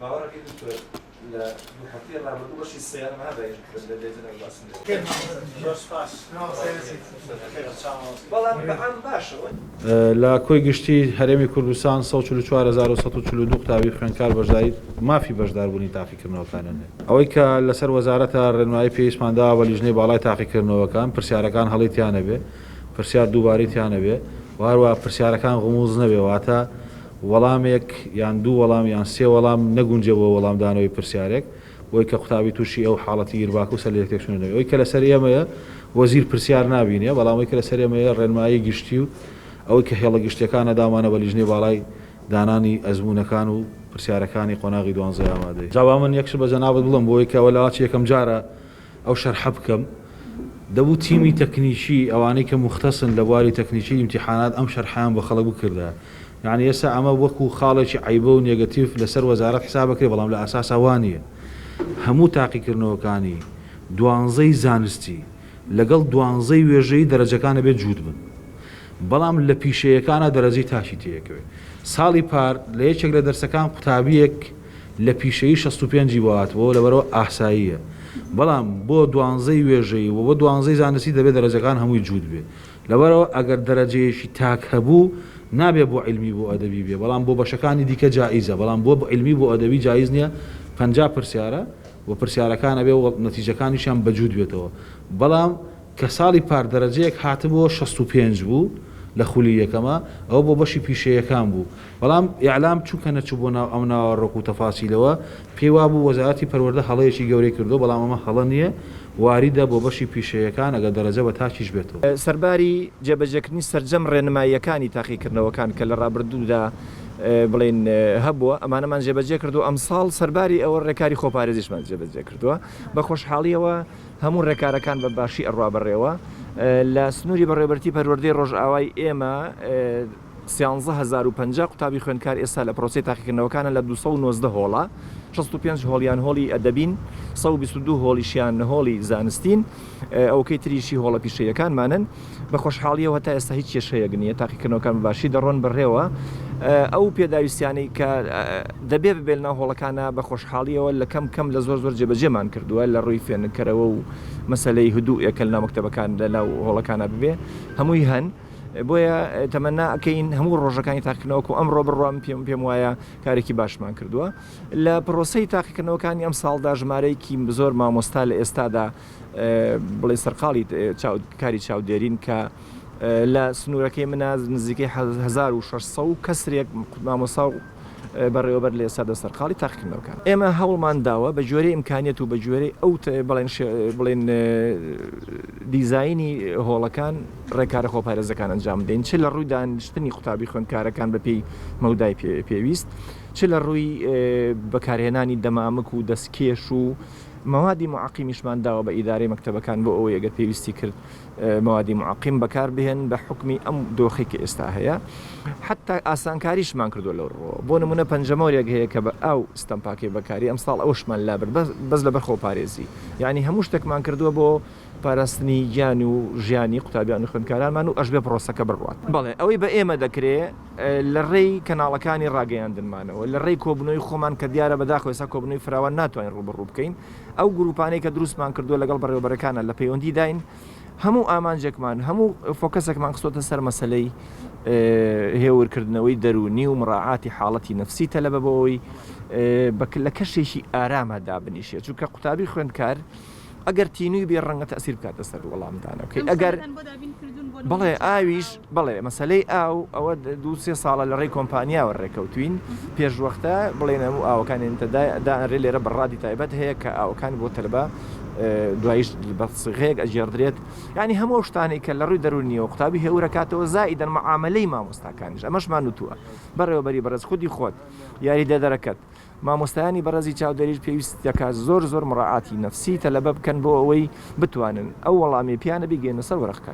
باوەڕەکەی دکتۆر لە دوو هەفتەی ڕابردوو بەشی سێیانم ها بە ئیش لە لێژنە باسم لێ زۆر سپاس بەڵام بە عام باشە. لە کۆی گشتی هەرێمی کوردستان 144142 قوتابی خوێندکار بەشداری مافی بەشداربوونی تاقیکردنەوەکانیان هەیە. ئەوەی کە لەسەر وەزارەتە ڕێنمایی پێویستمان داوە بە لیژنەی باڵای تاقیکردنەوەکان، پرسیارەکان هەڵەی تیا نەبێ، پرسیار دووبارەی تیا نەبێ و هەروەها پرسیارەکان غموض نەبێ واتە وەڵامێک یان دوو وەڵام یان سێ وەڵام نەگونجێ بۆ وەڵامدانەوەی پرسیارێک بۆی کە قوتابی تووشی ئەو حاڵەتی ئیرباک و سەرلێتێکچوونە نەبێ. ئەوەی کە لەسەر ئێمەیە وەزیر پرسیار نابینێ بەڵام ئەوەی کە لەسەر ئێمەیە ڕێنمایی گشتی و ئەوەی کە هێڵە گشتیەکانە دامانە بە لیژنەی باڵای دانانی ئەزموونەکان و پرسیارەکانی قۆناغی دوانزەی ئامادەیی. جا با من یەک شت بە جەنابت بڵێم بۆی کە ئەوە لەواچ یەکەم جارە ئەو شەرحە بکەم، دەبوو تیمی تەکنیکی ئەوانەی کە موختەسن لە بواری تەکنیکی ئیمتیحانات ئەم شەرحەیان بۆ خەڵک بکردایە. یەعنی ئێستا ئەمە وەکوو خاڵێکی عەیبە و نێگەتیڤ لەسەر وەزارەت حیساب ئەکرێ بەڵام لە ئەساسا وا نییە. هەموو تاقیکردنەوەکانی دوانزەی زانستی لەگەڵ دوانزەی وێژەیی دەرەجەکان ئەبێ جووت بن. بەڵام لە پیشەیەکانا دەرەجەی تاکی تێیەکەوێ. ساڵی پار لە یەکێک لە دەرسەکان قوتابییەک لە پیشەیی 65 ی بۆ هاتبۆوە لەبەرئەوە ئاساییە. بەڵام بۆ دوانزەی وێژەیی و بۆ دوانزەی زانستی دەبێ دەرەجەکان هەمووی جووت بێ. لەبەرئەوە ئەگەر دەرەجەیەکی تاک هەبوو نابێ بۆ عیلمی بۆ ئەدەبی بێ بەڵام بۆ بەشەکانی دیکە جائیزە بەڵام بۆ عیلمی بۆ ئەدەبی جائیز نییە 50 پرسیارە و پرسیارەکان ئەبێ نەتیجەکانیشیان بە جووت بێتەوە بەڵام کە ساڵی پار دەرەجەیەک هاتبووە 65 بوو لە خولی یەکەما ئەوە بۆ بەشی پیشەیەکان بوو بەڵام ئیعلام چونکە نەچووبووە ناو ئەم ناوەڕۆک و تەفاسیلەوە پێی وابوو وەزارەتی پەروەردە هەڵەیەکی گەورەی کردووە بەڵام ئەمە هەڵە نییە واریدە بۆ بەشی پیشەیەکان ئەگەر دەرەجە بە تاکیش بێتەوە. سەرباری جێبەجێکردنی سەرجەم ڕێنماییەکانی تاقیکردنەوەکان کە لە ڕابردوودا بڵێین هەبووە ئەمانەمان جێبەجێ کردووە ئەمساڵ سەرباری ئەوە ڕێکاری خۆپارێزیشمان جێبەجێ کردووە بە خۆشحاڵیەوە هەموو ڕێکارەکان بە باشی ئەڕوا بەڕێوە. لە سنووری بەڕێوەبەرێتی پەروەردەی ڕۆژئاوای ئێمە 13050 قوتابی خوێندکار ئێستا لە پرۆسەی تاقیکردنەوەکانن لە 219 هۆڵە، 65 هۆڵیان هۆڵی ئەدەبین، 122 هۆڵیشیان هۆڵی زانستین، ئەوکەی تریشی هۆڵە پیشەییەکانمانن. بە خۆشحاڵییەوە تا ئێستا هیچ کێشەیەک نییە، تاقیکردنەوەکان بە باشی دەڕۆن بەڕێوە. ئەو پێداویستیانەی کە دەبێ ببێ لەناو هۆڵەکانا بە خۆشحاڵییەوە لە کەم کەم لە زۆر زۆر جێبەجێمان کردووە لە ڕووی فێنککەرەوە و مەسەلەی هدووئێک کە لەناو مەکتەبەکان لەناو هۆڵەکانا ببێ هەمووی هەن. بۆیە تەمەنا ئەکەین هەموو ڕۆژەکانی تاقیکردنەوە وەکو ئەمڕۆ بڕوا من پێم پێم وایە کارێکی باشمان کردووە. لە پرۆسەی تاقیکردنەوەکانی ئەمساڵدا ژمارەیەکی زۆر مامۆستا لە ئێستادا بڵێ سەرقاڵی کاری چاودێرین کە لە سنوورەکەی منە نزیکەی 1600 کەسرێک مامۆسا و بەڕێوەبەر لە ئێستادا سەرقاڵی تاقیکردنەوەکان. ئێمە هەوڵمان داوە بە گوێرەی ئیمکانیەت و بە گوێرەی ئەو بڵێن بڵێن دیزاینی هۆڵەکان ڕێکارە خۆپارێزەکان ئەنجام بدەین چ لە ڕووی دانیشتنی قوتابی خوێندکارەکان بەپێی مەودای پێویست چ لە ڕووی بەکارهێنانی دەمامک و دەستکێش و مەوادی موعەقیمیشمان داوە بە ئیدارەی مەکتەبەکان بۆ ئەوەی ئەگەر پێویستی کرد مەوادی موعەقیم بەکار بهێنن بە حوکمی ئەم دۆخەی کە ئێستا هەیە حەتا ئاسانکاریشمان کردووە لەو ڕووەوە بۆ نمونە پەنجەمۆرێک هەیە کە بە ئاو ستەمپاکەی بەکاری ئەمساڵ ئەوشمان لابرد بەس بەس لەبەر خۆپارێزی یعنی هەموو شتێکمان کردووە بۆ پاراستنی گیان و ژیانی قوتابیان و خوێندکارانمان و ئەشبێ پرۆسەکە بڕوات بەڵێ ئەوەی بە ئێمە دەکرێ لە ڕێی کەناڵەکانی ڕاگەیاندنمانەوە، لە ڕێی کۆبوونەوەی خۆمان کە دیارە بەداخەوە ئێستا کۆبوونەوەی فراوان ناتوانین ڕووبەڕوو بکەین، ئەو گرووپانەی کە دروستمان کردووە لەگەڵ بەڕێوەبەرەکانا لە پەیوەندیداین، هەموو ئامانجێکمان، هەموو فۆکەسێکمان خستۆتە سەر مەسەلەی هێورکردنەوەی دەروونی و مڕاعاتی حاڵەتی نەفسی تەلەبە بۆ ئەوەی لە کەشێکی ئاراما دابنیشێت، چونکە قوتابی خوێندکار ئەگەر تینووی بێ ڕەنگە تەئسیر بکاتە سەر وەڵامدانەکەی ئەگەر بەڵێ ئاویش بەڵێ مەسەلەی ئاو ئەوە دوو سێ ساڵە لە ڕێی کۆمپانیاوە ڕێکەوتوین پێش وەختە بڵێن هەموو ئاوەکان ئێنتە دائەنرێ لێرە بەڕادی تایبەت هەیە کە ئاوەکان بۆ تەلبە دوایش بە سیغەیەک ئەگێڕدرێت یعنی هەموو ئەو شتانەی کە لە ڕووی دەروونیەوە قوتابی هێورەکاتەوە زائیدەن معامەلەی مامۆستاکانیش ئەمەشمان وتووە بەڕێوەبەری بەڕێز خودی خۆت یاریدەدەرەکەت مامۆستایانی بەڕێزی چاودێریش پێویست دەکات زۆر زۆر مڕاعاتی نەفسی تەلەبە بکەن بۆ ئەوەی بتوانن ئەو وەڵامەی پێیانە بیگەیەننە سەر وەرەقەکانیان.